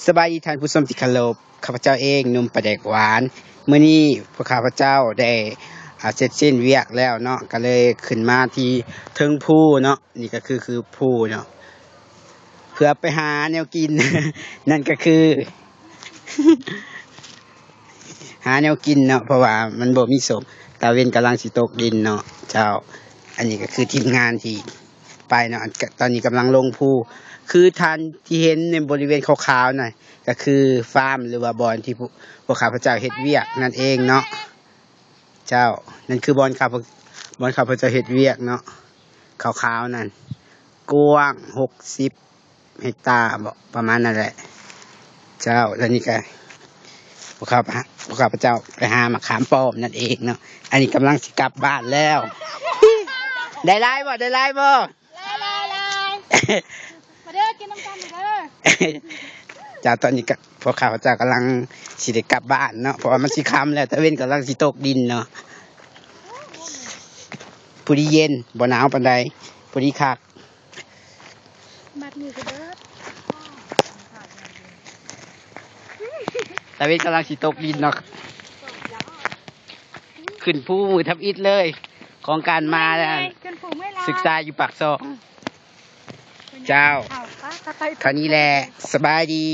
ສະບາຍດີທ່ານຜູ້ຊົມທີ່ເຄົາລົບ, ຂ້າພະເຈົ້າເອງ ໜຸ່ມປາແດກຫວານ. ມື້ນີ້ພວກຂ້າພະເຈົ້າໄດ້ ອ່າ ເສັດສິ້ນວຽກແລ້ວເນາະ, ກໍເລີຍຂຶ້ນມາທີ່ເທິງພູເນາະ. ນີ້ກໍຄື ຄືພູເນາະ ເພື່ອໄປຫາແນວກິນ ນັ້ນກໍຄື ຫາແນວກິນເນາະ, ເພາະວ່າມັນບໍ່ມີສົມ. ຕາເວັນກຳລັງຊິຕົກດິນເນາະເຈົ້າ. ອັນນີ້ກໍຄືທີມງານທີ່ໄປເນາະ, ອັນ ຕອນນີ້ກຳລັງລົງພູ. ຄືທ່ານທີ່ເຫັນໃນບໍລິເວນຂາວໆນັ້ນ ກໍຄືຟາມ ຫຼືວ່າບ່ອນທີ່ພວກ ພວກຂ້າພະເຈົ້າເຮັດວຽກນັ້ນເອງເນາະເຈົ້າ. ນັ້ນຄືບ່ອນຂ້າພະ ບ່ອນຂ້າພະເຈົ້າເຮັດວຽກເນາະ, ຂາວໆນັ້ນ ກວ້າງຫົກສິບເຮັກຕາບໍ ປະມານນັ້ນແຫຼະເຈົ້າ. ແລ້ວນີ້ກະພວກຂ້າພະ ພວກຂ້າພະເຈົ້າໄປຫາໝາກຂາມປ້ອມນັ້ນເອງເນາະ. ອັນນີ້ກຳລັງຊິກັບບ້ານແລ້ວ. ໄດ້ຫຼາຍບໍ່? ໄດ້ຫຼາຍບໍ່? ຫຼາຍໆໆ ມາເດີ ກິນນຳກັນເດີ. ເຈົ້າ ຕອນນີ້ກະ ພວກຂ້າພະເຈົ້າກຳລັງຊິໄດ້ກັບບ້ານເນາະ, ເພາະວ່າມັນຊິຄ່ຳແລ້ວ, ຕາເວັນກຳລັງຊິຕົກດິນເນາະ. ພໍດີເຢັນ ບໍ່ໜາວປານໃດ, ພໍດີຄັກ. ມັດມືກະເດີ. ຕາເວັນກຳລັງຊິຕົກດິນເນາະ, ຂຶ້ນພູມື້ທຳອິດເລີຍ ຂອງການມາ ຂຶ້ນພູເມື່ອຍຫຼາຍ ສຶກສາຢູ່ປາກຊ່ອງ. ເຈົ້າ ເທົ່ານີ້ແຫຼະ, ສະບາຍດີ.